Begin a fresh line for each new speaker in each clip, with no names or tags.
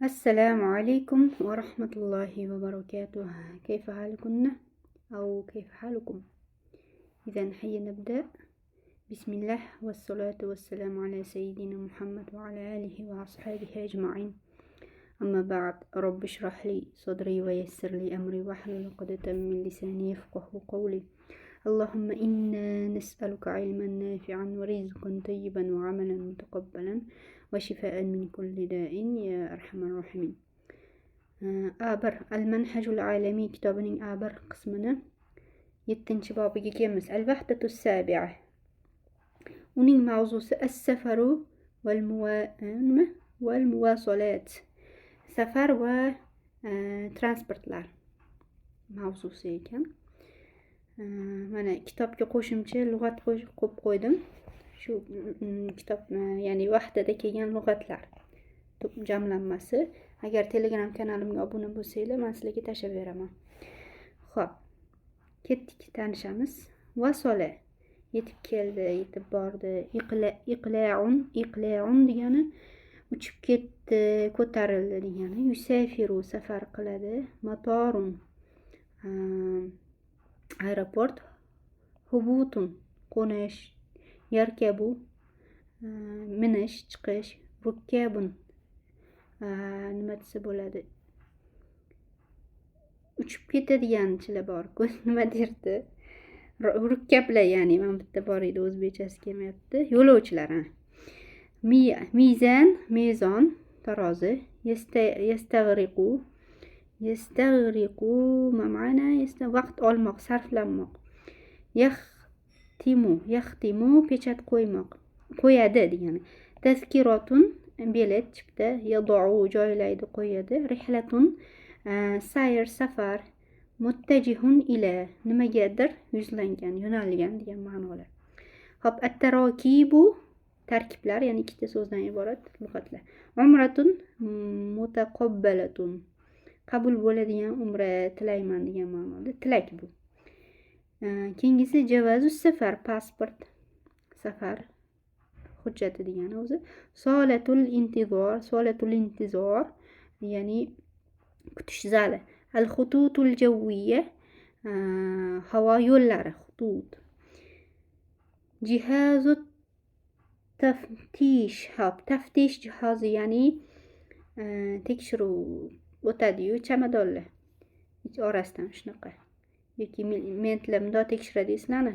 السلام عليكم ورحمة الله وبركاته. كيف حالكن أو كيف حالكم؟ إذا هيا نبدأ. بسم الله والصلاة والسلام على سيدنا محمد وعلى آله وأصحابه أجمعين. أما بعد، رب اشرح لي صدري ويسر لي أمري واحلل عقدة من لساني يفقه قولي. اللهم إنا نسألك علما نافعا ورزقا طيبا وعملا متقبلا وشفاء من كل داء يا أرحم الراحمين. A1 المنهج العالمي kitobining A1 qismini 7 bobiga kelamiz. الوحدة السابعة. Uning mavzusi السفر والمواصلات. Safar va transportlar mavzusi ekan. Mana kitobga qo'shimcha lug'at qo'yib qo'ydim. Shu kitob, ya'ni vahdada kelgan lug'atlar jamlanmasi. Agar Telegram kanalimga obuna bo'lsanglar, men sizlarga tashlab beraman. Xo'p, ketdik, tanishamiz. وصل yetib keldi, yetib bordi. إقلاع, إقلاع degani uchib ketdi, ko'tarildi degani. يسافر safar qiladi. مطار aeroport. هبوط qo'nish. يركب minish, chiqish. ركاب nima desa bo'ladi? Uchib ketadiganchilar bor-ku, nima derdi? ركاب lar, ya'ni mana bitta bor edi, o'zbekchasi kelmayapti. Yo'lovchilar, ha. ميزان, mezon, tarozi. يستغرق, يستغرق ma'na vaqt olmoq, sarflanmoq. يختم, يختم pechat qo'ymoq, qo'yadi degani. تذكرة bilet, chipta. يضع joylaydi, qo'yadi. رحلة sayr, safar. متجه إلى nimagadir yuzlangan, yo'nalgan degan ma'nolar. Xo'p, التراكيب tarkiblar, ya'ni ikkita so'zdan iborat lug'atlar. عمرة متقبلة qabul bo'ladigan umra tilayman degan ma'noda tilak bu. Keyingisi جواز السفر pasport, safar hujjati degani o'zi. صالة الانتظار, صالة الانتظار ya'ni kutish zali. الخطوط الجوية havo yo'llari, خطوط. جهاز التفتيش, hop, taftish jihozi, ya'ni tekshiruv o'tadiyu chamadonlar orasidan, shunaqa yoki мент lar bundoq tekshiradi sizlarni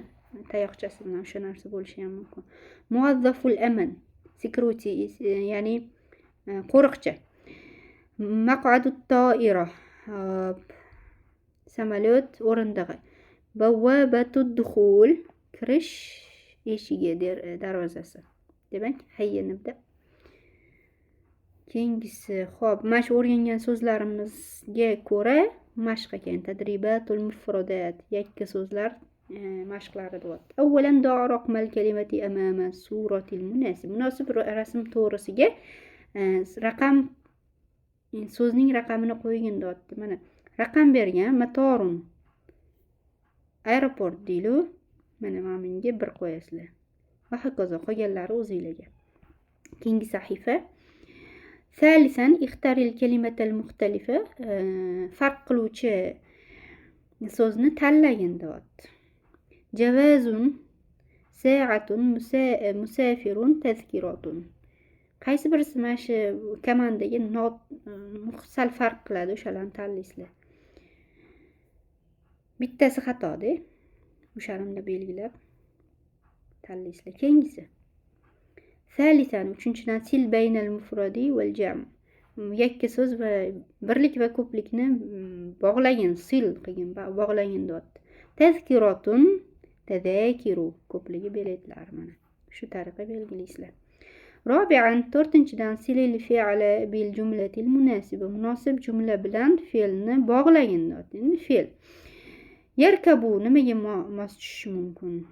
tayoqchasi bilan, o'sha narsa bo'lishi ham mumkin. موظف الأمن security, ya'ni qo'riqchi. مقعد الطائرة samolyot o'rindig'i. بوابة الدخول kirish eshigi, darvozasi. Demak, هيا نبدأ. Keyingisi, ho'p, mana shu o'rgangan so'zlarimizga ko'ra mashq ekan. تدريبات المفردات yakka so'zlar mashqlari deyapti. أولا ضع رقم الكلمة أمام الصورة المناسب. Munosib rasm to'g'risiga raqam, so'zning raqamini qo'ygin deyapti. Mana raqam bergan. مطار aeroport deylu, mana bunga 1 qo'yasizlar va hokazo, qolganlari o'zinglarga. Keyingi sahifa. ثالثا اختر الكلمة المختلفة farq qiluvchi so'zni tanlagin deyapti. جواز, ساعة, مسافر, تذكرة. Qaysi birisi mana shu komandaga sal farq qiladi, o'shalarni tanlaysizlar. Bittasi xatoda, o'shani belgilab tanlaysizlar. Keyingisi ثالثا uchinchidan صل بين المفرد والجمع yakka so'z va birlik va ko'plikni bog'lagin, صل qilgin, bog'lagin deyapti. تذكرة, تذاكر ko'pligi biletlar, mana shu tariqa belgilaysizlar. رابعا to'rtinchidan صل الفعل بالجملة المناسبة munosib jumla bilan fe'lni bog'lagin deyapti. Endi fe'l يركب nimaga mos tushishi mumkin?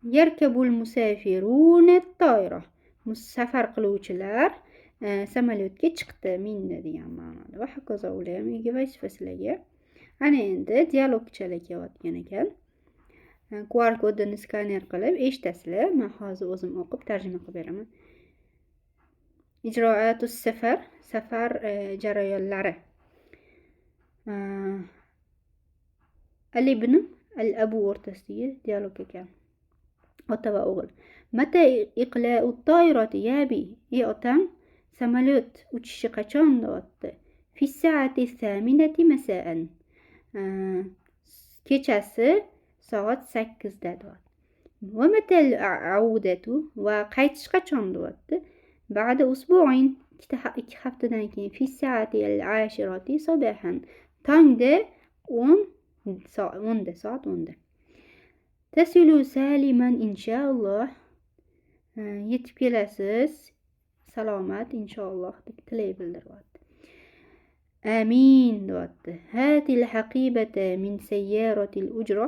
يركب المسافرون الطائرة safar qiluvchilar samolyotga chiqdi, mindi degan ma'noda va hokazo. Ular ham uyga vazifa sizlarga. Ana endi dialogchalar kelayotgan ekan. QR kodini skaner qilib eshitasizlar. Men hozir o'zim o'qib tarjima qilib beraman. Ijroatus safar, safar jarayonlari. Al ibn al abu o'rtasidagi dialog ekan. Ota va o'g'il. Mata iqla'u toirati ya abi? Ey otam, samolyot uchishi qachon, deyapti. Fi saati thaminati masaan. Kechasi soat 8da, deyapti. Va matal audatu, va qaytish qachon, deyapti. Ba'da usbu'in, 2 haftadan keyin, fi saati al-ashirati sabahan. Tongda 10da, soat 10da. Tasilu saliman inshaalloh. Yetib kelasiz salomat inshaalloh, deb tilak bildiryapti. Amin, deyapti. Hatil haqibata min sayyaratil ujra.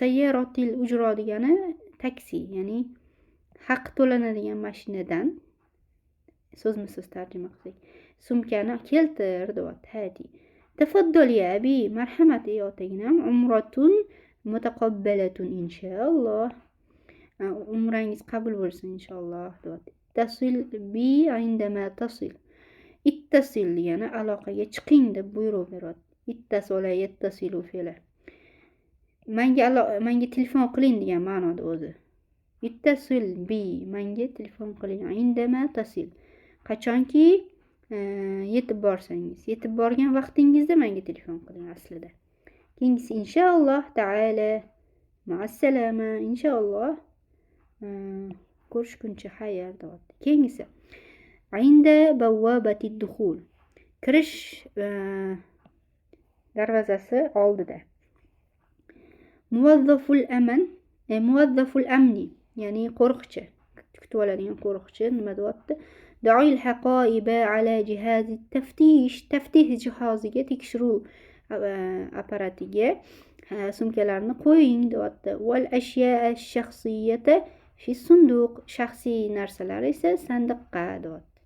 Sayyaratil ujra degani taksi, ya'ni haq to'lanadigan mashinadan, so'zma so'z tarjima qilsak, sumkani keltir, deyapti. Hati. Tafaddal ya abi, marhamat ey otaginam. Umratun mutaqabbalatun inshaalloh. Umrangiz qabul bo'lsin inshaalloh, deyapti. Tasil bi indama tasil. Ittasil degani aloqaga chiqing deb buyruq beryapti. Ittasala yattasilu fe'li. Manga telefon qiling degan ma'noda o'zi. Ittasil bi, manga telefon qiling. Indama tasil. Qachonki yetib borsangiz, yetib borgan vaqtingizda menga telefon qiling aslida. Keyingisi inshaalloh taala. Ma'assalama, inshaalloh ko'rishguncha xayr, deyapti. Keyingisi inda bawwabati dukhul. Kirish darvozasi oldida. Muvazzaful aman, muvazzaful amni, ya'ni qo'riqchi, kutib oladigan qo'riqchi nima deyapti? Da'il haqoiba ala jihazi taftish, taftish jihoziga, tekshiruv apparatiga sumkalarni qo'ying, deyapti. Val ashya shaxsiyata fi sunduq, shaxsiy narsalar esa sandiqqa, deyapti.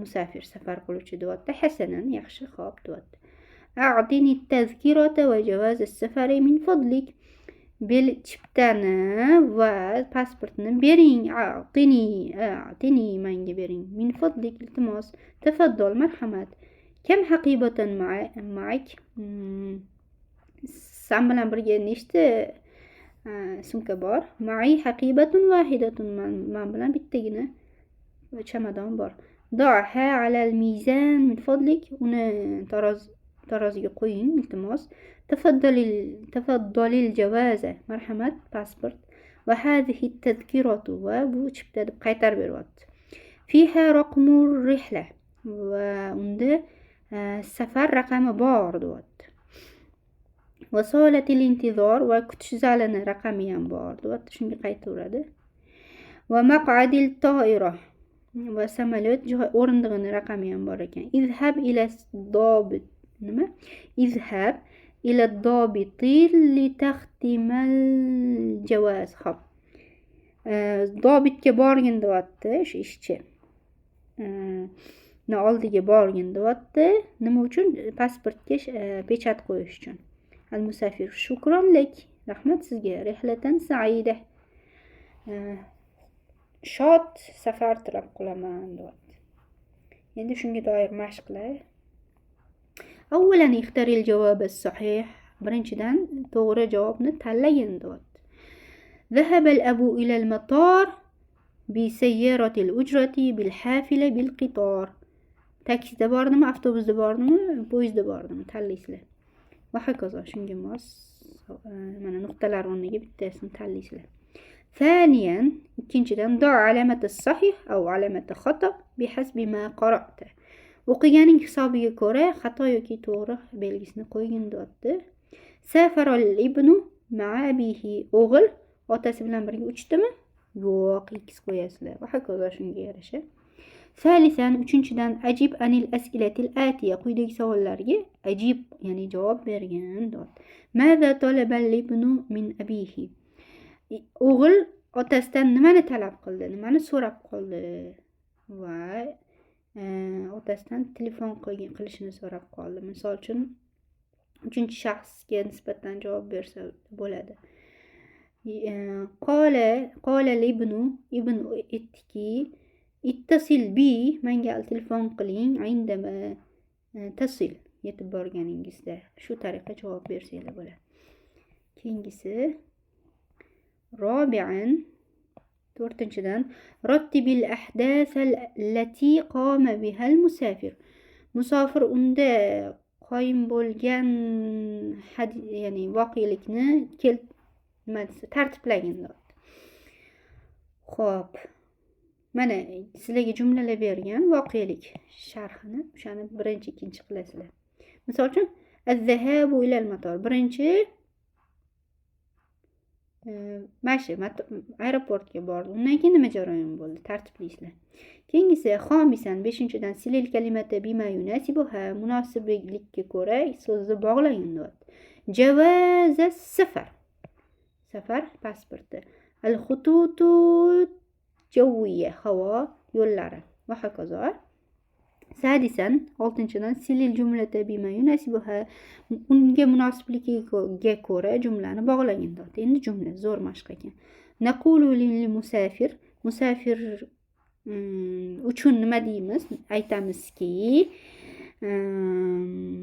Musafir, safar qiluvchi, deyapti. Hasanan, yaxshi, xo'p, deyapti. A'tini tazkirata va javoz as-safari min fadlik. Bel chiptani va pasportni bering. A'tini, a'tini, menga bering. Min fadlik, iltimos. Tafaddal, marhamat. Kam haqibatan ma'ak? San bilan birga nechta sumka bor? Ma'i haqibatun vahidatun. Man bilan bittagina chamadon bor. Da'ha alal mizan min fadlik. Uni taroziga qo'ying, iltimos. Tafaddalil javaza, marhamat pasport. Va hadhihi tadhkiratu, va bu chipta, deb qaytarib beryapti. Fiha raqmur rihla, va unda safar raqami bor, deyapti. Va solatil intizor, va kutish zalini raqami ham bor, deyapti. Shunga qaytaveradi. Va maq'adil toira, va samolyot o'rindig'ini raqami ham bor ekan. Izhab ila dobit, nima? Izhab ila dobiti li taxtimal javoz. Xo'p. Dobitga borgin, deyapti, o'sha ishchi ni oldiga borgin, deyapti. Nima uchun? Pasportga pechat qo'yish uchun. Al musafir shukron lak, rahmat sizga. Rihlatan saida, shod safar tilab qolaman, deyapti. Endi shunga doir mashqlar. Avvalan ixtaril javob sahih, birinchidan to'g'ri javobni tanlagin, deyapti. ذهب الأب إلى المطار بسيارة الأجرة، بالحافلة، بالقطار. Taksida bordimi, avtobusda bordimi, poyezdda bordimi, tanlaysizlar. Va hokazo, shunga mos mana nuqtalar o'rniga bittasini tanlaysizlar. ثانيا, ikkinchidan, ضع علامة الصحيح أو علامة خطأ بحسب ما قرأت. O'qiganing hisobiga ko'ra xato yoki to'g'ri belgisini qo'ygin, deyapti. سافر الابن مع أبيه. O'g'il otasi bilan birga uchdimi? Yo'q, x qo'yasizlar. Va hokazo, shunga yarasha. ثالثا, uchinchidan, أجب عن الأسئلة الآتية. Quyidagi savollarga أجب, ya'ni javob bergin, deyapti. ماذا طلب الابن من أبيه? O'g'il otasidan nimani talab qildi, nimani so'rab qoldi? Va otasidan telefon qilishini so'rab qoldi. Misol uchun, uchinchi shaxsga nisbatan javob bersa bo'ladi. قال قال الابن, ibn aytdiki, اتصل بي, menga telefon qiling, عندما تصل, yetib borganingizda. Shu tariqa javob bersanglar bo'ladi. Keyingisi رابعا, to'rtinchidan, رتب الأحداث التي قام بها المسافر. Musofir unda qoyim bo'lgan, ya'ni voqelikni nima desa, tartiblagin deyapti. Ho'p, mana sizlarga jumlalar bergan, voqelik sharhini, o'shani birinchi, ikkinchi qilasizlar. Misol uchun, الذهاب إلى المطار, birinchi mana shu aeroportga bordi, undan keyin nima jarayon bo'ldi, tartiblaysizlar. Keyingisi خامسا, beshinchidan, صل الكلمة بما يناسبها, munosiblikka ko'ra so'zni bog'lagin deyapti. جواز السفر, safar pasporti, الخطوط الجوية, havo yo'llari va hokazo. سادسا, oltinchidan, صل الجملة بما يناسبها, unga munosiblikka ko'ra jumlani bog'lagin deyapti. Endi jumla zo'r mashq ekan. نقول للمسافر, musafir uchun nima deymiz? Aytamizki,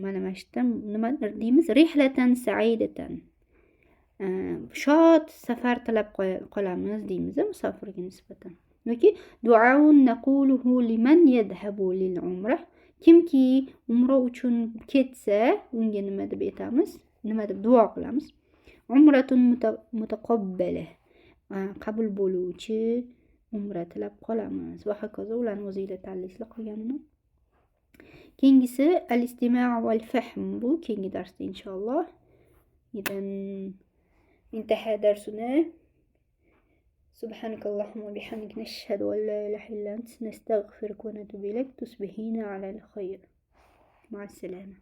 mana shu yerda nima deymiz? رحلة سعيدة, shod safar tilab qolamiz deymiz musofirga nisbatan. Yoki دعاء نقوله لمن يذهب للعمرة, kimki umra uchun ketsa, unga nima deb aytamiz, nima deb duo qilamiz? عمرة متقبلة, qabul bo'luvchi umra tilab qolamiz va hokazo. Ularni o'zinglar tanlaysizlar qolganini. Keyingisi الاستماع والفهم, bu keyingi darsda inshaalloh. إذا انتهى درسنا. سبحانك اللهم وبحمدك، نشهد أن لا إله إلا أنت، نستغفرك ونتوب إليك. تصبحين على الخير، مع السلامة.